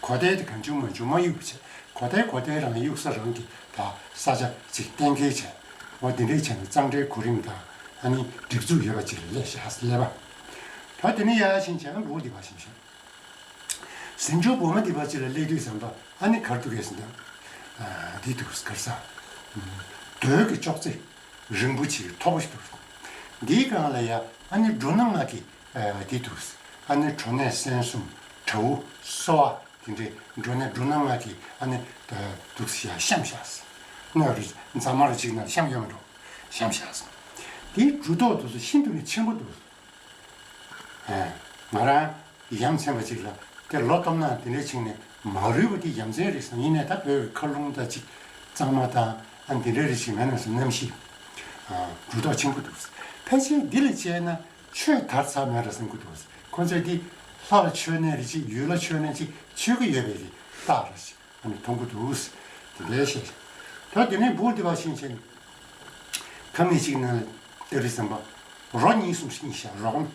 གོ་ཐལ་དེ་གང་བྱུང་མང་བྱུང་མ་གཡུག་པ་བྱས། གོ་ཐལ་གོ་ཐལ་རང་གཡུག་ས་རང་གི་ད་ས་ཆ་ཅིག་གཏན་འཁེལ་བྱས། འོ་དེ་འདྲས་བྱས་ནས་གཙང་སྦྲའི་གོ་རིམ་དང་ཨ་ནི་སྒྲིག་འཛུགས་ཡོད་པ་ཅིག་ལ་སླེབས་ཤག་སླེབས་པ། ད་དེ་ནས་ཡར་ཕྱིན་བྱས་ན་ལུང་འདི་བ་ཕྱིན་བྱས། ཟིང་ཆུ་སྒོ་མ་འདི་བ་ཅིག་ལ་སླེབས་དུས་ཙམ་པ་ཨ་ནི་གར་འདུག་གས་ཟེར་ན། འདི་འདུག་གར་ས། རྡོའི་གི་ཅོག་ཙེ་རིང་པོ་ཅིག་མཐོ་པོ་ཞིག་འདུག་འདིའི་སྒང་ལ་ཡ་ཨ་ནི་འབྲུ་སྣ་ལྔ་གི་ ཨ་འདི་འདུག་ཨ་ནི་གྲོ་ནས་སྲན་གསུམ། དྲའུ། སོ་བ། དེ་འདྲའི་འབྲུ་སྣ་འབྲུ་སྣ་ལྔ་གི་ཨ་ནི་འདུག་ཡ་བཤམས་བཞག་སྣོད་རེ་རྫ་མ་རུ་གཅིག་ན་བཤམས་ཡོད་མ་འགྲོ། བཤམས་བཞག་དེའི་འབྲུ་ཏོག་འདུག་ཤིན་ཏུ་ནས་ཆེན་པོ་འདུག་ང་རང་ཡ་མཚན་པ་ཅིག་ལ་དེ་ལོ་སྟོང་ན་དེ་འདྲའི་ཆིག་ནས་མ་རུལ་བ་དེ་ཡ་མཚན་རེད་བསམ། ཡིན་ནའི་ད་བོད་ཀྱི་མཁའ་རླུང་དང་ཅིག་གཙང་མ་དང་ཨ་འདི་འདྲ་རེ་ཞིག་མེད་ན་བསམ། གནམ་གཤིས་འབྲུ་ཏོག་ཆེན་པོ་འདུག་ཕལ་ཆེར་འདི་ལ་བྱས་ན་ཆོས་དར་ཚར་མེད་ར་བསམ་གྱི་འདུག་ཁོ་ཚོས་འདི་ལྷ་ལ་མཆོད་ནས་རེ་ཅིག་ཡུལ་ལ་མཆོད་ནས་ཅིག་མཆོད་ཀྱི་ཡོད་པའི་རྟགས་རེ་ཞིག་ཨ་ནི་མཐོང་གི་འདུག་དེ་འདྲའི་བཤད། ད་དེ་ནས་འབུར་འདི་བ་ཤིང་ཆེན། ཁམས་ནི་གཅིག་ནང་ལ་ཏེ་རི་ཟམ་པ། རོ་གཉིས་གསུམ་གཉིས་ཤ་རོ་གམ།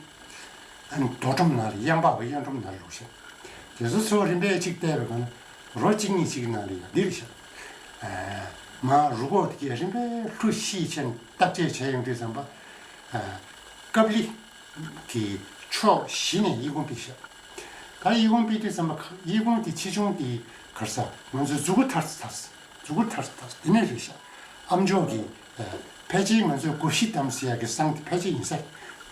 ཨ་ནི་རྡོ་སྒྲོམ་ནང་ལ་གཡང་པགས་པ་གཡང་སྒྲོམ་ནང་ལ་ལུག་ཤ། དེ་ཚོ་ཚོ་རིམ་པས་གཅིག་བལྟས་པའི་སྒང་ལ་རོ་གཅིག་གཉིས་གཅིག་ནང་ལ་ཡང་འདིར་ཤ། མ་རུ་ཀོག་དེ་གས་རིམ་པས་ལྷུ་ཤི་ཆེན་བརྟག་དཔྱད་བྱས་ཡོང་དུས་ཙམ་པ། ཀབ་ལི། གི་ཕྱོགས་བཞི་ནས་གཡས་བསྐུམ་ཕེབས་ཤག་ད་གཡས་བསྐུམ་ཕེབས་དུས་ཙམ་པ་གཡས་བསྐུམ་དེ་ཆེ་ཆུང་དེ་གར་ས་ང་ཚོའི་མཛུ་གུ་ཐར་ཐར་མཛུ་གུ་ཐར་ཐར་དེ་ནས་རེད་ཤག་ཨ་མཆོག་གི་ཕལ་ཆེར་ང་ཚོའི་གུ་ཤྲི་དམ་ཟེར་ཡག་གི་བསང་དེ་ཕལ་ཆེར་ཡིན་ས།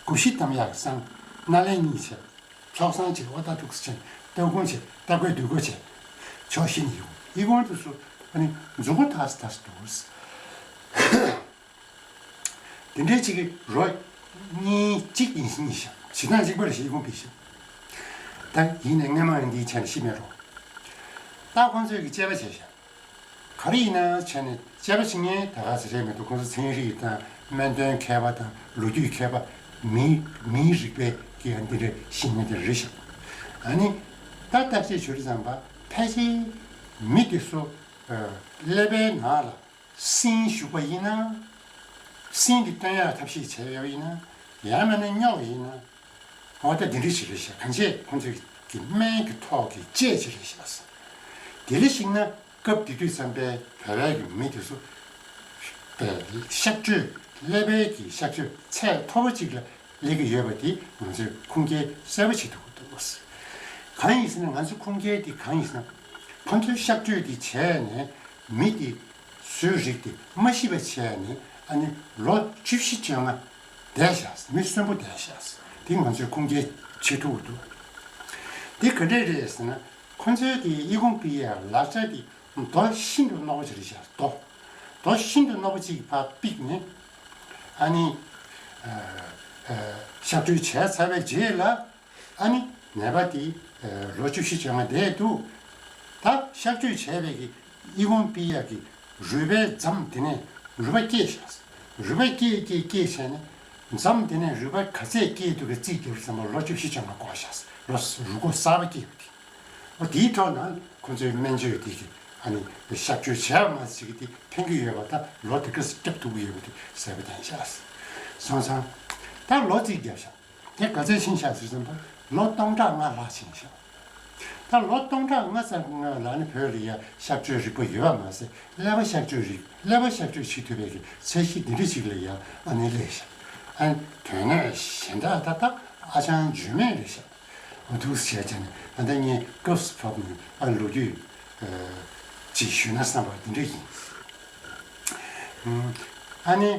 གུ་ཤྲི་དམ་ཡག་གི་བསང་སྣ་ལན་གཉིས་བྱས། ཚོགས་བསང་བྱས། ཨོ་ད་ཐུགས་སུ་ཆེན་སྟོན་ཁུང་བྱས། རྟ་རྒོད་དུས་འགོ་བྱས། ཕྱོགས་བཞི་ནས་གཡས་བསྐུམ་དུས་སུ་ཨ་ནི་མཛུ་གུ་ཐར་ཐར་འདུག་དེ་འདྲའི་གཅིག་གི་རོ་གཉིས་གཅིག་ཡིན་གཉིས་ཤག་བྱེད་སྟངས་གཅིག་པ་རེད་ཤག་ཡིན་ཁུངས་ཕེབས་ཤག་ད་ཡིན་ནའི་སྔ་མ་ཡིན་དེའི་ཆ་ནས་ཤི་མེད་རོ། ད་ཁོང་ཚོས་ཀྱི་དཔྱད་པ་བྱས་ཤག་ག་རེ་ཡིན་ན་བྱས་ནས་དཔྱད་པ་བྱེད་མཁན་ད་ག་ཚོད་རེད་མི་འདུག་ཁོང་ཚོ་ཚན་རིག་དང་སྨན་དོན་མཁས་པ་དང་ལོ་རྒྱུས་མཁས་པ་མིའི་མིའི་རིག་པའི་གི་ཨ་འདི་འདྲ་ཤེས་མཁན་དེ་རེད་ཤག་ཨ་ནི་ད་བརྟག་དཔྱད་བྱེད་དུས་ཙམ་པ་ཕལ་ཆེར་མི་དེ་ཚོ་ཀླད་པའི་ནང་ལ། སྲིན་ཞུགས་པ་ཡིན་ན། སྲིན་གྱི་བཏོན་ཡག་ཐབས་ཤེས་བྱས་ཡོད་པ་ཡིན་ན། ཡང་མིན་ན་རྙོག་ཡིན་ན། འོ་ད་འདི་འདྲ་ཞིག་རེད་ཤག་གང་བྱས་ཁོང་ཚོས་ཀྱི་སྨན་གྱི་ཐོག་གི་དཔྱད་ཅིག་རེད་ཤག་དེ་ལས་ཤིག་ན་སྐབས་དེ་དུས་ཙམ་པའི་བོད་པའི་གི་མི་དེ་ཚོ་པའི་གཤག་བཅོས་ཀླད་པའི་གི་གཤག་བཅོས་ཚད་མཐོ་པོ་ཅིག་ལ་སླེབས་ཀྱི་ཡོད་པ་དེ་ང་ཚོས་ཁུངས་སྐྱེལ་གསལ་པོ་བྱེད་ཐུབ་ཀྱི་འདུག་གང་ཡིན་ཟེར་ན་ང་ཚོས་ཁུངས་སྐྱེལ་དེ་གང་ཡིན་ཟེར་ན་ཁོ་ཚོའི་གཤག་བཅོས་དེ་བྱས་ནས་མི་དེ། སོའི་རིགས་དེ་མ་ཤི་བ་བྱས་ནས་ཨ་ནི་ལོ་བཅུ་བཞི་བཅོ་ལྔ་བསྡད་བཞག་མི་གསོན་པོ་བསྡད་བཞག་དེ་ང་ཚོས་ཁུངས་སྐྱེལ་བྱེད་ཐུབ་ཀྱི་འདུག་དེ་ག་འདྲས་རེད་ཟེར་ན་ཁོ་ཚོའི་དེ་ཨི་ཁུང་པི་ཡ་ལག་ཆ་དེ་རྡོ་ཤིན་ཏུ་རྣོ་པོ་ཅིག་རེད་བཞག་རྡོ། རྡོ་ཤིན་ཏུ་རྣོ་པོ་ཅིག་ཕར་ཕིག་ནས་ཨ་ནི་གཤག་བཅོས་བྱས་ཚར་བའི་རྗེས་ལ། ཨ་ནི་ནད་པ་དེ་ལོ་བཅུ་བཞི་བཅོ་ལྔ་བསྡད་འདུག་ད་གཤག་བཅོས་བྱས་པའི་གི་ཨི་ཁུང་པི་ཡ་གི་རུས་པའི་རྫམ་དེ་ནས་རུས་པ་སྐྱེས་ཤག་རུས་པ་སྐྱེས་སྐྱེས་སྐྱེས་བྱས་ནས་རྫམ་དེ་ནས་རུས་པ་ག་ཚད་སྐྱེས་འདུག་གི་རྩིས་རྒྱབ་ཙམ་པ་ལོ་བཅུ་བཞི་བཅོ་ལྔ་འགོར་ཤག་ལོ་རུས་ཁོག་གསར་པ་སྐྱེས་པ་དེ། འོ་དེའི་ཐོག་ན་ཁོ་ཚོའི་སྨན་བཅོས་དེ་གི་ཨ་ནི་གཤག་བཅོས་བྱས་པ་མ་ཟད་ཀྱི་དེ་ཕན་གི་ཡོད་པ་ད་ལོ་དེ་ག་ཙམ་སྐྱོབ་ཐུབ་གི་ཡོད་པ་དེ་གསལ་པོ་བསྟན་ཤག་སོང་ཙང་ད་ལོ་རྩིས་བརྒྱབ་ཤག་དེ་ག་ཚོད་ཕྱིན་ཤག་ཟེར་ཙམ་པ་ལོ་སྟོང་ཕྲག་ལྔ་ལྷག་ཕྱིན་ཤག་ད་ལོ་སྟོང་ཕྲག་ལྔ་ཙམ་སྔོན་ལ་ནི་བོད་ལ་ཡ་གཤག་བཅོས་རིག་པ་ཡོད་པ་མ་ཟད་ཀླད་པ་གཤག་བཅོས་རིག་ཀླད་པ་གཤག་བཅོས་བྱེད་ཐུབ་པའི་གི་ཚད་གཞི་འདི་འདྲ་ཞིག་ལ་ཡ་ཨ་ནི་སླེབས་ཤག་ཨ་ནི་དོན་དངོས་གཞན་དག་ད་ད་ཨ་ཅང་བརྗོད་མེད་རེད་ཤག་འོ་འདུག་སེ་བྱས་བྱས་ནས་ད་ལྟ་ངས་སྐབས་སུ་བབས་ནས་ཨ་ལོ་རྒྱུས་ཅིག་ཞུས་ན་བསམ་པ་འདི་འདྲ་ཡིན། ཨ་ནི་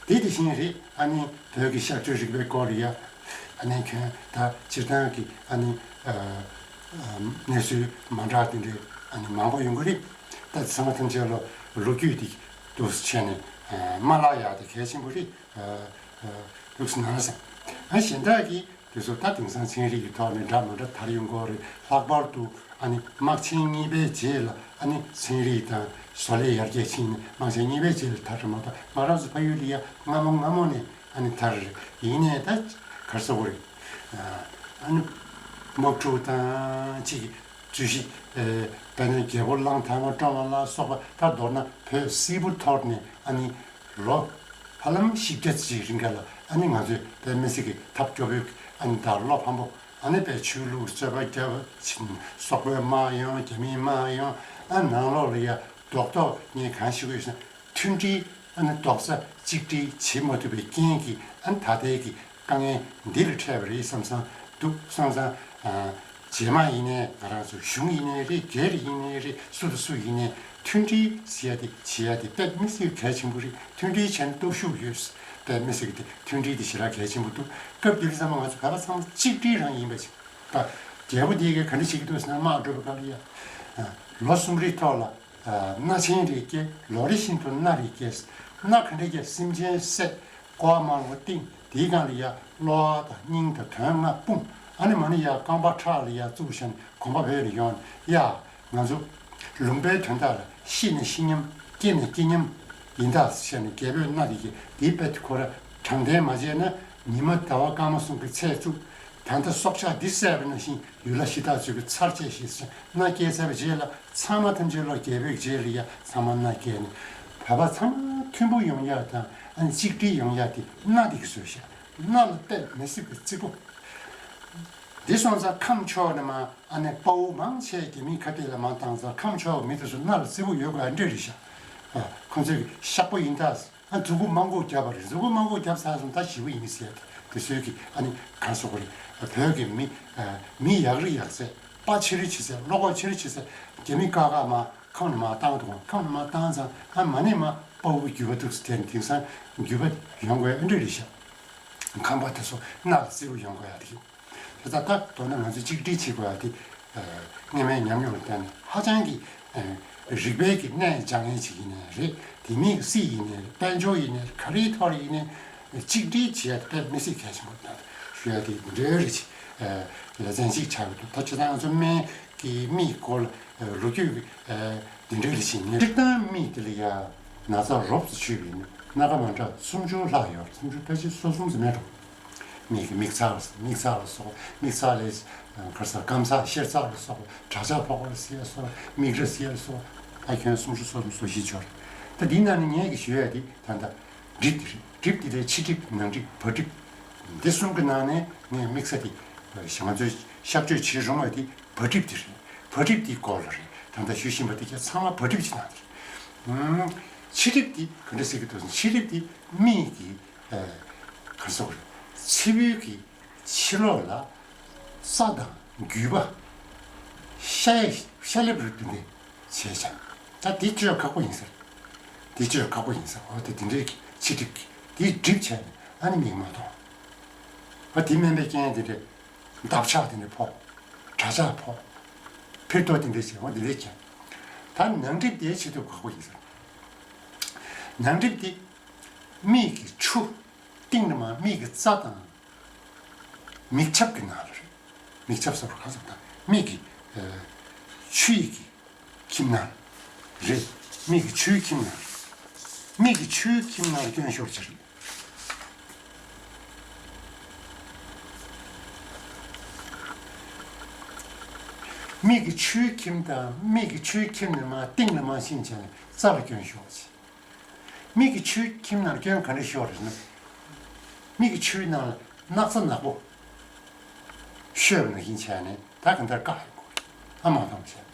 དེ་དེ་བཞིན་རེད། ཨ་ནི་བོད་ཀྱི་གཤག་བཅོས་རིག་པའི་སྐོར་ཡ། ཨ་ནི་ཁྱོད་ད་སྤྱིར་བཏང་གི་ཨ་ནི་གནས་ཚུལ་མ་འདྲ་དེ་འདྲ་ཨ་ནི་མང་པོ་ཡོང་གི་རེད། ད་ཚང་མ་ཐམས་ཅད་ལ་ལོ་རྒྱུས་དེ་འདུག་སེ་བྱས་ནས་མ་བརླག་ཡག་དེ་གལ་ཆེན་པོ་རེད། འདུག་སེ་ན་བསམ། ཨ་གཞན་དག་གི་དེ་ཚོ་ད་དེང་སང་ཚན་རིག་གི་ཐོག་ནས་འདྲ་མ་འདྲ་དར་ཡོང་གི་རེད། ལྷག་པར་དུ་ཨ་ནི་དམག་ཆེན་གཉིས་པའི་རྗེས་ལ་ཨ་ནི་ཚན་རིག་དང་བཟོ་ལས་ཡར་རྒྱས་ཕྱིན་ནས་དམག་ཆེན་གཉིས་པའི་རྗེས་ལ་དར་རེད་མ་གཏོགས་ང་རང་ཚོ་ཕ་ཡུལ་ལ་ཡ་སྔ་མོ་སྔ་མོ་ནས་ཨ་ནི་དར་རེད། ཡིན་ནའི་ད་ག་རེ་ཟེར་དགོས་རེད། ཨ་ནི་དམག་འཁྲུག་དང་ཅིག་རྩོད་གཞི་དཔེར་ན་རྒྱལ་པོ་གླང་དར་མ་བཀྲོངས་པ་ལ་སོགས་པ་ད་མདོར་ན་བོད་སིལ་བུ་འཐོར་ནས་ཨ་ནི་ལོ་ཧ་ལམ་བཞི་བརྒྱ་ཙམ་ཅིག་རིང་ག་ལ་ཨ་ནི་ང་ཚོས་དཔེ་མི་སྲིད་ཀྱི་ཐབས་སྐྱོ་པོའི་ཨ་ནི་ད་བློ་ཕམ་པོ་ཨ་ནི་དཔེ་ཆོས་ལུགས་རྩོད་པ་རྒྱབ་ཕྱིན་སོག་པོའི་དམག་ཡོང་རྒྱ་མིའི་དམག་ཡོང་ཨ་ནང་ལོགས་ལ་ཡ་རྡོག་རྡོག་ངས་གང་ཞུ་གི་ཡོད་ཟེར་ན་མཐུན་སྒྲིལ་ཨ་ནི་རྡོག་རྩ་གཅིག་སྒྲིལ་བྱེད་མ་ཐུབ་པའི་རྐྱེན་གྱིས་ཨ་ནི་ད་ལྟའི་གི་དཀའ་ངལ་འདི་ལ་འཕྲད་པ་རེད་བསམ་བསམ་འདུག་སོང་ཙང་། རྗེས་མ་ཡིན་ནའི་ང་རང་ཚོ་གཞུང་ཡིན་ནའི་རེད། སྒེར་ཡིན་ནའི་རེད། སུ་དང་སུ་ཡིན་ནའི་མཐུན་སྒྲིལ་ཟེར་ཡ་དེ་བྱེད་ཡ་དེ་དཔེ་མི་སྲིད་གལ་ཆེན་པོ་རེད། མཐུན་སྒྲིལ་བྱས་ན་སྟོབས་ཤུགས་ཡོད། དཔེ་མི་སྲིད་ཀྱི་དེ་མཐུན་སྒྲིལ་དེ་ཞེ་དྲག་གལ་ཆེན་པོ་འདུག་སྐབས་དེ་དུས་ཙམ་པ་ང་ཚོ་བོད་པ་ཚང་མ་གཅིག་སྒྲིལ་རང་ཡིན་པ་ཞིག་ད་རྒྱལ་པོ་དེ་གས་ག་འདྲ་བྱེད་ཀྱི་འདུག་ཟེར་ན། དམག་འགྲོ་བའི་སྐབས་ལ་ཡ། ལོ་གསུམ་རེའི་ཐོག་ལ། མནའ་ཆེན་རེ་སྐྱེལ། ལོ་རེ་བཞིན་དུ་མནའ་རེ་སྐྱེལ། མནའ་ག་འདྲ་སྐྱེལ། སེམས་ཅན་བསད། ཀོ་བ་དམར་པོ་བཏིང་། དེའི་སྒང་ལ་ཡ་གློ་བ་དང་སྙིང་དང་དོན་ལྔ་སྤུངས། ཨ་ནི་མ་ཎི་ཡ་རྐང་པ་ཕྲག་ལ་ཡ་བཙུགས་བཞག་ནས་གོམ་པ་བོད་ལ་ཡོང་ནས་ཡ། ང་ཚོ་ལུང་པའི་དོན་དག་ལ་ཤི་ནས་ཤི་མཉམ། སྐྱེ་ནས་སྐྱེ་མཉམ་ཡིན་ད་ཟེར་ནས་རྒྱལ་པོས་མནའ་དེ་གི་དེའི་དཔེ་དེ་ཁོ་ར་དྲང་བདེན་མ་བྱས་ན་ཉི་མ་ཟླ་བ་སྐར་མ་གསུམ་གྱི་ཚད་བཙུགས། ད་ལྟ་སྲོག་ཆགས་འདི་བསད་པ་ནང་བཞིན་ཡུལ་ལྷ་གཞི་བདག་ཚོས་ཀྱི་ཚར་བཅད་ཤིག་ཟེར་མནའ་སྐྱེལ་ཚར་བའི་རྗེས་ལ་ཚང་མ་ཐམས་ཅད་ལོ་རྒྱལ་པོའི་རྗེས་ལ་ཡ་ཚང་མ་མནའ་སྐྱེལ་ནས་བོད་པ་ཚང་མ་མཐུན་པོ་ཡོང་ཡ་དང་ཨ་ནི་གཅིག་སྒྲིལ་ཡོང་ཡ་དེ་མནའ་དེ་གི་བཟོས་ཤག་མནའ་ལ་དཔེ་མི་སྲིད་པའི་བརྩི་པོ། འདི་སོང་ཙང་ཁམས་ཕྱོགས་ནས་མ་ཨ་ནི་དཔའ་བོ་མང་ཆེ་རྒྱ་མིའི་ཁ་གཏད་ལ་མ་བཏང་ཙང་ཁམས་ཕྱོགས་མི་དེ་ཚོ་མནའ་ལ་བརྩི་པོ་ཡོད་དགོས་ཨ་འདྲ་རེད་ཤག་ཨ་ཁོ་ཚོས་ཤག་པོ་ཡིན་ད། ཨ་མཛུ་གུ་རྨ་མགོ་བརྒྱབ་པ་རེད། མཛུ་གུ་རྨ་མགོ་བརྒྱབ་ཚར་སོང་ད་ཞི་བོ་ཡིན་ཟེར་ཏེ་དེ་ཚོས་ཀྱི་ཨ་ནི་གང་སོགས་རེད། བོད་ཀྱི་མི་མི་ཡག་རི་ཡག་ཚད་དཔའ་ཆེ་རི་ཆེ་ཚད་བློ་ཁོག་ཆེ་རི་ཆེ་ཚད་རྒྱ་མི་ཀ་ཁ་མ་ཁམས་ནས་མ་བཏང་འདུག་ཁམས་ནས་མ་བཏང་ཙང་ཨ་མ་ནི་མ་དཔའ་བོ་གི་རྒྱུད་པ་འདུག་ཟེར་དེ་ནི་དེང་སང་རྒྱུད་པ་ཡོང་དགོས་ཨ་འདྲ་རེད་ཤག་ཁམས་པ་དེ་ཚོ་མནའ་ལ་བརྩི་པོ་ཡོང་དགོས་ཡ་དེ་ཡིན། དེ་ལྟ་ལྟ་མདོར་ན་ང་ཚོས་གཅིག་སྒྲིལ་བྱེད་དགོས་ཡ་དེ་སྔོན་མའི་ཉམས་མྱོང་ལ་བརྟེན་ནས་ཧ་ཅང་གི་རིག་པའི་གི་གནད་སྦྱང་མཁན་ཞིག་ཡིན་ནའི་རེད། དེ་མིན་གྱི་སྲིད་ཡིན་ནའི་རེད། དཔལ་འབྱོར་ཡིན་ནའི་རེད། ག་རེའི་ཐོག་ལ་ཡིན་ནའི་གཅིག་སྒྲིལ་བྱེད་ཡ་དེ་དཔེ་མི་སྲིད་གལ་ཆེན་པོ་རེད། ཞུ་ཡ་དེ་འདི་འདྲའི་རེད། ལེ་ཚན་གཅིག་ཆགས་ཀྱི་འདུག་ད་སྤྱིར་བཏང་ང་ཚོ་སྨན་གྱི་མིག་སྐོར་ལ་ལོ་རྒྱུས་འདི་འདྲའི་རེད་ཅེས་ངས། སྤྱིར་བཏང་མིག་དེ་ལ་ཡ་ན་ཚ་རོབ་ཙམ་བྱུང་བ་ཡིན་ན་སྣ་ཁ་མ་འདྲ་སུམ་ཅུ་ལྷག་ཡོད། སུམ་ཅུ་ཕལ་ཆེར་སོ་གསུམ་ཙམ་མེད་འགྲོ། མིག་གི་མིག་ཚགས་ལ་མིག་ཚགས་ལ་སོགས། མིག་ཚགས་ལས་གར་ས་སྐམ་ཚགས་གཤེར་ཚགས་ལ་སོགས། དྲག་ཆར་ཕོག་པ་ལ་སི་ཡ་སོགས། མིག་ར་སི་ཡ་ལ་སོགས། ཨ་ཁྱོན་སུམ་ཅུ་སོ་གསུམ་སོ་བཞི་འབྱོར། ད་འདི་ནང་ནས་ངས་ཀྱི་ཞུ་ཡ་འདི་ད་ལྟ་གྲིབ་འདི་རེད། གྲིབ་འདི་ལས་ཕྱི་གྲིབ་ནང་གྲིབ་བ་གྲིབ། འདི་གསུམ་གྱི་ནང་ནས་ངས་དམིགས་བསལ་འདི་ང་ཚོས་གཤག་བཅོས་བྱེད་རུང་བ་འདི་བ་གྲིབ་འདི་རེད། བ་གྲིབ་འདི་སྐོར་ལ་རེད། ད་ལྟ་ཞུ་བཞིན་པ་འདི་ག་ཚང་མ་བ་གྲིབ་ཀྱི་ནང་དུ་རེད། ཕྱི་གྲིབ་འདི་ག་འདྲ་ཟེར་གྱི་འདུག་ཕྱི་གྲིབ་འདི་མིག་གི་ག་རེ་ཟེར་དགོས་རེད། ཚིལ་བུའི་གི་ཕྱི་ལོགས་ལ་རྩ་དང་རྒྱུས་པ་ཤ་ཡ་ཤ་ལེབ་རེ་བདུན་པས་བྱས་ཤག་ད་འདི་བཅོས་ཁག་པོ་ཡིན་ས་རེད། འདི་བཅོས་ཁག་པོ་ཡིན་ས། འོ་དེ་འདི་འདྲའི་གི་ཕྱི་གྲིབ་གི་འདི་གྲིབ་བྱས་ནས་ཨ་ནི་མིག་མ་མཐོང་། ཨ་དེ་སྨན་པའི་རྐྱེན་དེ་འདྲས་འདབ་ཆགས་དེ་འདྲས་ཕོག་དྲག་ཆར་ཕོག་ཕིར་ཏོ་དེ་འདྲས་བྱས་འོ་འདི་འདྲས་བྱས། ད་ནང་གྲིབ་དེ་བྱེད་ཐུབ་ཁག་པོ་ཡིན་ས། ནང་གྲིབ་དེ་མིག་གི་ཆུ་གཏིང་ནས་མར་མིག་གི་རྩ་དང་། མིག་ཆབ་ཀྱི་ནང་ལ་རེད། མིག་ཆབ་ཟེར་བ་གང་ཟེར་ན་མིག་གི་ཨ་ཆུ་ཡི་གི་ཁྱིམ་ནང་རེད། མིག་གི་ཆུའི་ཁྱིམ་ནང་། མིག་གི་ཆུའི་ཁྱིམ་ནང་སྐྱོན་ཤོར་ཅིག་རེད། མིག་གི་ཆུའི་ཁྱིམ་དང་མིག་གི་ཆུའི་ཁྱིམ་ནས་མར་གཏིང་ལ་མར་ཕྱིན་བྱས་ནས་རྩ་ལ་སྐྱོན་ཤོར་ཅིག་མིག་གི་ཆུའི་ཁྱིམ་ནང་སྐྱོན་ག་འདྲ་ཤོར་རེད་ཟེར་ན། མིག་གི་ཆུའི་ནང་ལ་སྣག་ཚ་ནག་པོ་བཤོས་པ་ནང་བཞིན་བྱས་ནས་ད་གང་ལྟར་བཀག་ཡོད་དགོས། ཨ་མ་མཐོང་བྱས།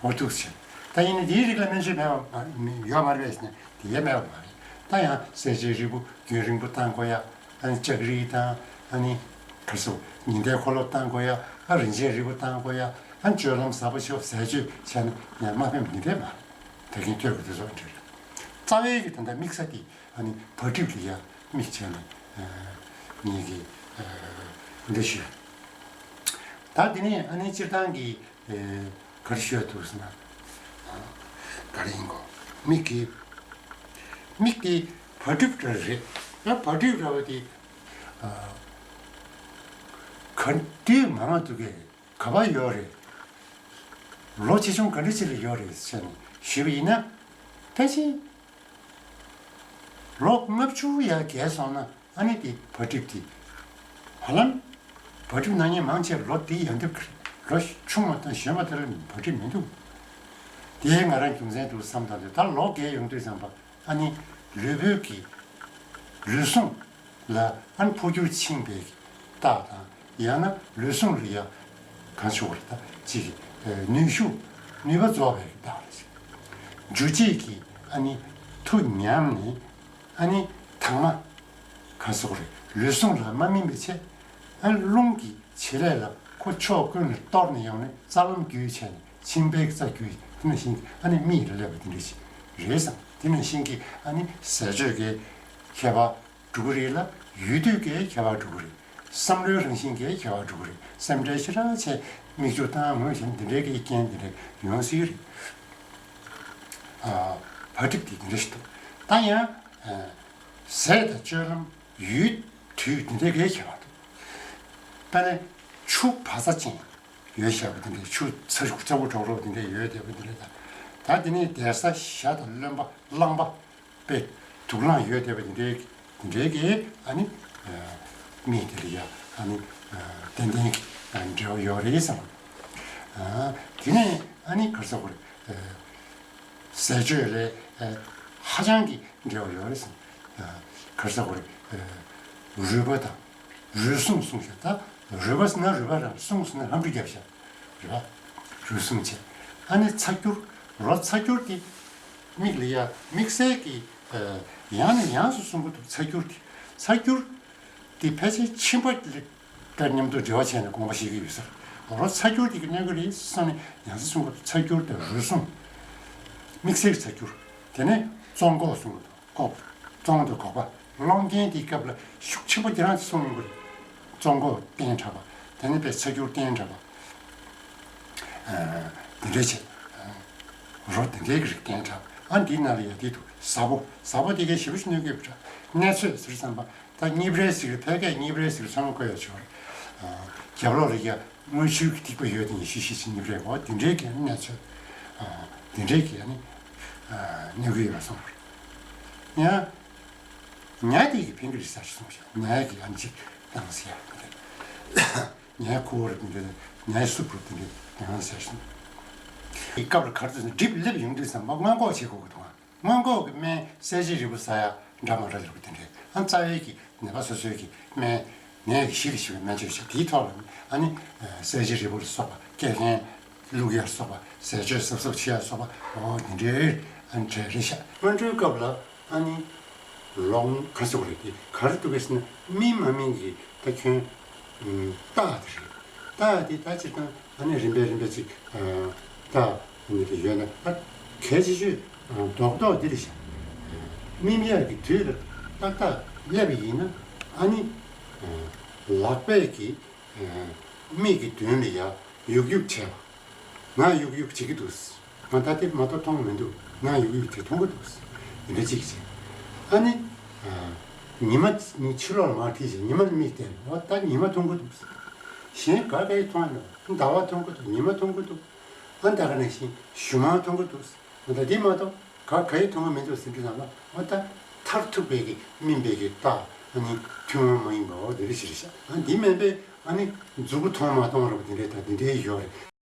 འོ་འདུག་བྱས། ད་ཡིན་ན་འདིའི་རིགས་ལ་སྨན་བཅོས་མེད་པ་མ་ཡོད་མ་རེད་ཟེར་ན་དེ་ཡས་མེད་པ་མ་རེད། ད་ཡང་གསལ་བྱེད་རིལ་བུ་རྒྱུན་རིང་པོ་བཏང་དགོས་ཡ། ཨ་ནི་ལྕགས་རིལ་དང་ཨ་ནི་ག་ཚོད་ཉི་ཟླའི་འཁོར་ལོ་བཏང་དགོས་ཡ། ཨ་རིན་ཆེན་རིལ་བུ་བཏང་དགོས་ཡ། ཨ་སྤྱོད་ལམ་གསར་པ་ཞིག་ཟས་སྤྱོད་བྱས་ན་ཡང་མ་ཕན་པ་ཡིན་པས་མ་རེད། ད་གིན་ཐོས་པ་དེ་ཚོ་འདྲ་རེད། རྩ་བའི་གི་ད་ལྟ་དམིགས་ས་དེ་ཨ་ནི་བ་གྲིབ་ལ་ཡ་དམིགས་བྱས་ནས་ངེད་ཀྱི་འདི་ཞུས། ད་དེ་ནས་ཨ་ནི་སྤྱིར་བཏང་གི་ག་རེ་ཞུ་ཡ་འདུག་ཟེར་ན། ག་རེ་ཡིན་གོ། མིག་གི་མིག་དེ་བ་གྲིབ་འདྲ་རེད། ཡང་བ་གྲིབ་འདྲ་བ་དེ་ག་དུས་མང་ང་འདུག་གས། ག་པར་ཡོད་རེད། ལོ་ཆེ་ཆུང་ག་འདྲ་ཅིག་ལ་ཡོད་རེད་ཟེར་ནས་ཞུས་པ་ཡིན་ན། ཕལ་ཆེར་ལོ་ལྔ་བཅུ་ཡར་བརྒལ་སོང་ན་ཨ་ནི་དེ་བ་གྲིབ་དེ། ཧ་ལམ་བ་གྲིབ་ན་མཁན་མང་ཆེ་བ་ལོ་དེ་ཡར་འདེབས་ཀྱི་རེད། ལོ་ཆུང་བ་དང་གཞོན་པ་དེ་ལ་བ་གྲིབ་མི་འདུག་དེ་ང་རང་རྒྱུ་མཚན་འདུག་བསམ་དང་དུ་ད་ལོ་རྒས་ཡོང་དུས་ཙམ་པ། ཨ་ནི་ལུས་པོའི་གི་ལུས་ཟུངས་ལ་ཨ་ནི་འཕོ་འགྱུར་ཕྱིན་པའི་གི་རྟགས་དང་ཡང་ན་ལུས་ཟུངས་ལ་ཡ་གང་ཞུ་བར་ད་ཅིག་ནུས་ཤུགས་ནུས་པ་རྫོགས་པའི་གི་རྟགས་རེད། འཇུ་བྱེད་ཀྱི་ཨ་ནི་མཐུ་ཉམས་ནས་ཨ་ནི་དྭངས་མ་ག་སོགས་རེད་ལུས་ཟུངས་ལ་མ་སྨིན་པའི་ཆེད་ཨ་ནི་རླུང་གི་བྱེད་ལས་ལ་ཁོ་ཕྱོགས་ཀུན་ལ་གཏོར་ནས་ཡོང་ནས་རྩ་ལམ་བརྒྱུད་བྱས་ནས་མཆིན་པའི་རྩ་བརྒྱུད་དེ་ནང་བཞིན་ཨ་ནི་མིག་ལ་སླེབས་པ་དེ་འདྲ་ཞིག་རེད་བསམ། དེ་ནང་བཞིན་གྱི་ཨ་ནི་ཟས་སྤྱོད་ཀྱི་ཁྱད་པར་ འགྲོ་གི་རེད་ལ། ཡུལ་དུས་ཀྱི་ཁྱད་པར་འགྲོ་གི་རེད། བསམ་བློའི་རང་བཞིན་གྱི་ཁྱད་པར་འགྲོ་གི་རེད། སེམས་ཁྲལ་ཞེ་དྲག་བྱས། མིག་ཆུ་བཏང་ངོས་བཞིན་འདི་འདྲའི་གི་རྐྱེན་འདི་འདྲ་ཡོང་སྲིད་རེད། ཨ། བར་ཐིག་དེ་འདི་འདྲ་ཞིག་འདུག་ད་ཡང་། ཨ། ཟས་དང་སྤྱོད་ལམ། ཡུལ་དུས་འདི་འདྲའི་གི་ཁྱད་པར་འདུག་ད་ནི་ཆུ་བག་ཚ་ཅན་ཡོད་བཞག་པ་འདི་འདྲའི། ཆུ་ཚ་ཚ་པོ་གྲོག་གྲོག་འདི་འདྲའི་ཡོད་བསྡད་པ་འདི་འདྲའི་དང་། ད་འདི་ནི་བསྡད་ས་ཞ་དང་རློན་པ་རླངས་པ་དཔེ་དུག་རླངས་ཡོད་བསྡད་པ་འདི་འདྲའི་འདི་འདྲའི་གི་ཨ་ནི། ཨ། མི་དེ་ལ་ཡ་ཨ་ནི། ཨ། ཏན་ཏན་གྱི་འབྲེལ་བ་ཡོད་རེད་བསམ། ཨ། དེ་ནས་ཨ་ནི་ག་རེ་ཟེར་དགོས་རེད། ཨ། ཟས་སྤྱོད་ལ་ཧ་ཅང་གི་འབྲེལ་བ་ཡོད་རེད་ཟེར། ག་རེ་ཟེར་དགོས་རེད། རུས་པ་དང་། རུས་ཟུངས་གསུངས་ཤག་ད་རུས་པ་ཟེར་ན་རུས་པ་རང་། ཟུངས་ཟེར་ན་ལྷམ་འཁྲུ་བརྒྱབ་ཤག་རུས་པ། རུས་ཟུངས་བྱས། ཨ་ནི་ཚ་སྐྱུར། རོ་ཚ་སྐྱུར་དེ་མིག་ལ་ཡ་དམིགས་བསལ་གྱི། ཡང་ནས་ཡང་དུ་གསུང་གི་འདུག་ཚ་སྐྱུར་དེ། ཚ་སྐྱུར་དེ་ཕལ་ཆེར་མཆིན་པ་ལ་དང་མཉམ་དུ་འབྲེལ་བ་བྱས་ནས་དགོངས་པ་བཞེས་ཀྱི་ཡོད་ས་རེད། རོ་ཚ་སྐྱུར་དེ་གིས་གནོད་ཀྱི་རེད་བསམ་ནས་ཡང་སེ་གསུང་གི་འདུག་ཚ་སྐྱུར་དང་རུས་ཟུངས། དམིགས་བསལ་གྱི་ཚ་སྐྱུར། དེ་ནས་བཙོང་ཁོག་གསུང་གི་འདུག་ཁོག་བཙོང་དང་ཁོག་པ། སློང་རྐྱེན་དེའི་སྐབས་ལ་ཤུགས་ཆེན་པོ་དེ་རང་གསུང་ཡོང་གི་རེད། བཙོང་ཁོག་བརྟན་དྲགས་པ། དེ་ནས་དཔེ་ཚ་སྐྱུར་བརྟན་དྲགས་པ། ཨ། དེ་འདྲ་བྱས། ཨ། རོ་དེ་འདྲའི་གི་རིགས་བརྟན་དྲགས། ཨ། འདིའི་ནང་ལ་ཡ་དེ་འདུག་ཟྭ་པོ། ཟྭ་པོ་དེ་གའི་ཞེ་པོ་ཞིག་གནོད་ཀྱི་ཡོད་པ་འདྲ། གནས་ཚོད་ཟེར་བསམ་པ། ད་གཉིས་པའི་ཟེར་གི། ཕལ་སྐད་གཉིས་པའི་ཟེར་གི་ཚང་མ་བཀོད་ཡོད་ཆོག་རེད། ཨ། རྒྱབ་ལོགས་ལ་ཡ་དངུལ་ཆུའི་གི་ཐིགས་པ་ཡོད་དེ་ཉི་ཤུ་ཞེ་གཅིག་གཉིས་པའི་འོ་དེ་འདྲའི་གི་གནས་ཚོད། ཨ། དེ་འདྲའི་གི་ཨ་ནི། ཨ། གནོད་ཀྱི་ཡོད་པ་སོང་རེད། ཡང་། ཉ་དེ་གིས་ཕན་གི་རེད་ཟེར་གསུངས་ཤག་ཉ་གིས་ཨ་ནི་ཅིག་བཏང་ཟེར་ཡ། ཉའི་ཁུ་བོ་རེད་དེ་འདྲ། ཉའི་སུབ་རེད་དེ་འདྲ་ཡང་ཟེར་སོང་། དེའི་སྐབས་ལ་ག་རེ་འདུག་ཟེར་ན། གྲིབ་སླེབས་ཡོང་དུས་ཙམ་པ་སྔོན་འགོག་བྱེད་དགོས་ཀྱི་འདུག་སྔོན་འགོག་གི་སྨན་གསལ་བྱེད་རིལ་བུ་ཟ་ཡ་འདྲ་མ་འདྲ་ཡོད་པ་དེ་འདྲ། ཨ། རྩ་བའི་གི་ནད་པ་སོ་སོའི་གི་སྨན། ནད་ཀྱི་གཞི་ལ་བྱེད་པའི་སྨན་བཅོས་བྱེད། དེའི་ཐོག་ལ་ཨ་ནི། ཨ། གསལ་བྱེད་རིལ་བུ་ལ་སོགས་པ། སྐེ་རྒྱན་བླུག་ཡ་ལ་སོགས་པ། ཟས་སྤྱོད་གཟབ་གཟབ་བྱེད་ཡ་ལ་སོགས་པ། འོ་དེ་འདྲའི་ཨ་ནི་གྲས་རེད་ཤག་སྔོན་འགྲོའི་སྐབས་ལ། ཨ་ནི་ལོག་ག་རེ་ཟེར་དགོས་རེད། དེ་ག་རེ་འདུག་གས་ཟེར་ན། སྨིན་མ་སྨིན་གྱི་ད་ཁྱོན་རྟགས་དེ་རེད། རྟགས་དེ་ད་སྤྱིར་བཏང་ཨ་ནི་རིམ་པས་རིམ་པས་ཅིག་ཨ། རྟགས་འདི་ཡོད་ན། ཨ། གལ་ཆེ་ཤོས་རྡོག་རྡོག་འདི་རེད་ཤག་སྨིན་ཡག་གི་དུས་ལ་ཏག་ཏག་སླེབས་པ་ཡིན་ན། ཨ་ནི། ཨ། ལག་པས་ཀྱིས། ཨ། མིག་གི་མདུན་ལ་ཡ་གཡུག་གཡུག་བྱས་པ། ང་གཡུག་གཡུག་བྱེད་ཀྱི་འདུག་ང་ད་ལྟ་མ་གཏོགས་མཐོང་མི་འདུག་ང་གཡུག་གཡུག་བྱེད། མཐོང་གི་འདུག་འདི་འདྲ་གཅིག་བྱས། ཨ་ནི། ཨ། ཉི་མ་ཕྱི་ལོགས་ལ་མར་ཁྲིད་བྱས། ཉི་མ་ལ་མིག་བལྟས་ནས། འོ་ད་ཉི་མ་མཐོང་གི་འདུག་གཞན་ག་ག་ཡི་མཐོང་ཡོད། ཟླ་བ་མཐོང་གི་འདུག་ཉི་མ་མཐོང་གི་འདུག་ཨ། ད་ག་ནང་བཞིན་ཞུ་མར་མཐོང་གི་འདུག་འོ་ད་འདི་མ་གཏོགས་ག་ག་ཡི་མཐོང་གི་མི་འདུག་ཟེར་དུས་ཙམ་ལ། འོ་ད་མཐར་ཐུག་པའི་གི་སྨིན་པའི་གི་རྟགས། ཨ་ནི་ཐུན་མོང་མ་ཡིན་པ། འོ་འདི་རེད་ཤག་ཨ། འདི་མིན་པའི་ཨ་ནི་མཛུ་གུ་མཐོང་མ་མཐོང་རེད་པ། འདི་འདྲའི་ད་འདི་འདྲའི་ཡོད་རེད།